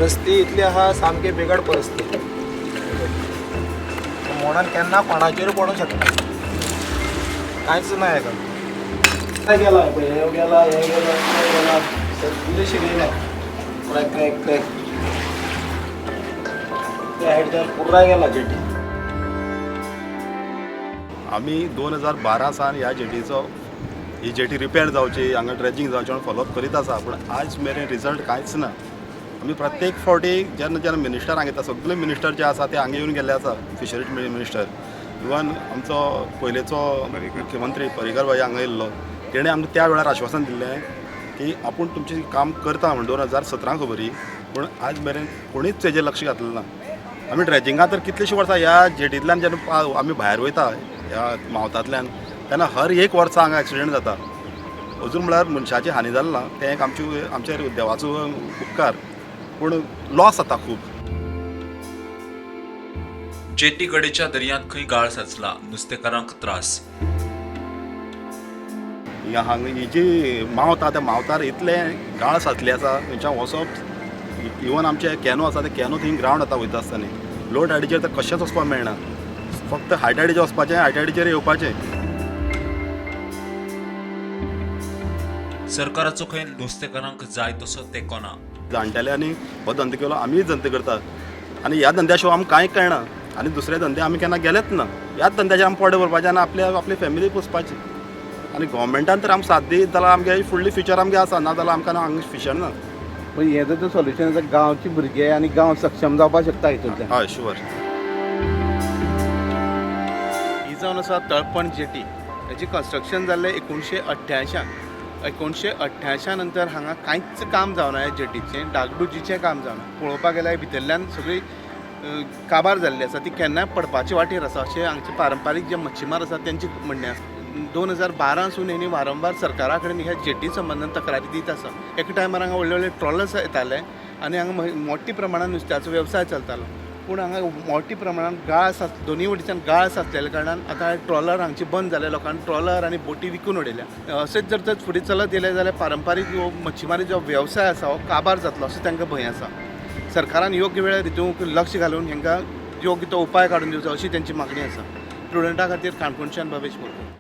परिस्थिती इतली आहा, सामकी बिगड परिस्थिती. म्हणून केन्ना कोणाचेर पडूंक शकता, कांयच ना हेका. काय गेला पळय, हे गेला, हे गेला, ते गेला, सगळी शिकयल्या. क्रॅक क्रॅक क्रॅक त्या सायडच्यान पुराय गेला जेटी. आमी 2012 सावन ह्या जेटीचो, ही जेटी रिपेर जावची, हांगा ड्रेजिंग जावचें म्हणून फॉलोअप करीत आसा, पूण आज मेरेन रिजल्ट कांयच ना. आमी प्रत्येक फावटी जेन्ना जेन्ना मिनिस्टर हांगा येता, सगळे मिनिस्टर जे आसा ते हांगा येवन गेल्ले आसा. फिशरीज मिनिस्टर, इवन आमचो पयलेचो मुख्यमंत्री पर्रीकर भाई हांगा येयल्लो, तेणें आमकां त्या वेळार आश्वासन दिल्लें की आपूण तुमचें काम करता म्हण. 2017 खबरी, पूण आज मेरेन कोणीच तेजेर लक्ष घातलें ना. आमी ड्रेजिंगा तर कितलीशीं वर्सां ह्या जेटींतल्यान जेन्ना आमी भायर वयता ह्या मावतांतल्यान, तेन्ना हर एक वर्सा हांगा एक्सिडंट जाता. अजून म्हळ्यार मनशाची हानी जाली ना, तें एक आमचे आमचेर देवाचो उपकार, पूण लॉस जाता खूब. जेटी कडेच्या दर्यांत खंय गाळ साचला, नुस्तेकारांक त्रास. हांगा ही जी मावत आहा, त्या मावतार इतले गाळ साचले आसा, थंयच्यान वचप, इवन आमचे कॅनो आसा, ते कॅनो थंय ग्रावंड जाता वयता आसतना. लो टायडीचेर तर कशेंच वचपाक मेळना, फक्त हाय टायडीचेर वचपाचें, हाय टायडीचेर येवपाचें. सरकाराचो खंय नुस्तेकारांक जाय तसो तेंको ना. जाणटेल्यांनी हो धंदो केलो, आमीय धंदो करता आनी ह्या धंद्या शिवाय आमकां कांय कळना आनी दुसऱ्या धंदे आमी केन्ना गेलेच ना. ह्याच धंद्याचेर आमी पोट भरपाचें आनी आपल्या आपली फॅमिली पोसपाची. आनी गोवोरमेंटान तर आमकां साथ दीत जाल्यार आमगे फुडली फ्युचर आमगे आसा, ना जाल्यार आमकां हांगा फ्युचर ना. पण हें जर सोल्युशन आसा, गांवचे भुरगे आनी गांव सक्षम जावपाक शकता हितूंतल्यान. हय, शुअर. ही जावन आसा तळपण जेटी. हेची कन्स्ट्रक्शन जाल्लें 1988. 1988 नंतर हांगा कांयच काम जावना. ह्या जेटीचें डागडुजीचें काम जावना. पळोवपाक गेल्यार भितरल्यान सगळी काबार जाल्ली आसा, ती केन्नाय पडपाची वाटेर आसा, अशें हांगचे पारंपारीक जे मच्छीमार आसा तेंचें म्हणणें आसा. 2012सून हेणी वारंवार सरकारा कडेन ह्या जेटी संबंदान तक्रारी दीत आसा. एका टायमार हांगा व्हडले व्हडले ट्रॉलर्स येताले आनी हांगा मोठ्या प्रमाणान नुस्त्याचो वेवसाय चलतालो, पूण हांगा मोठ्या प्रमाणान गाळ साच, दोनूय वटेच्यान गाळ साचलेल्या कारणान आतां ट्रॉलर हांगचे बंद जाले. लोकांनी ट्रॉलर आनी बोटी विकून उडयल्या. अशेंच जर तर फुडें चलत गेले जाल्यार पारंपारीक हो मच्छीमारी जो वेवसाय आसा हो काबार जातलो, असो तांकां भंय आसा. सरकारान योग्य वेळार हितूंक लक्ष घालून हांकां योग्य तो उपाय काडून दिवचो, अशी तेंची मागणी आसा. प्रुडंटा खातीर काणकोणच्यान भावेश मोरकर.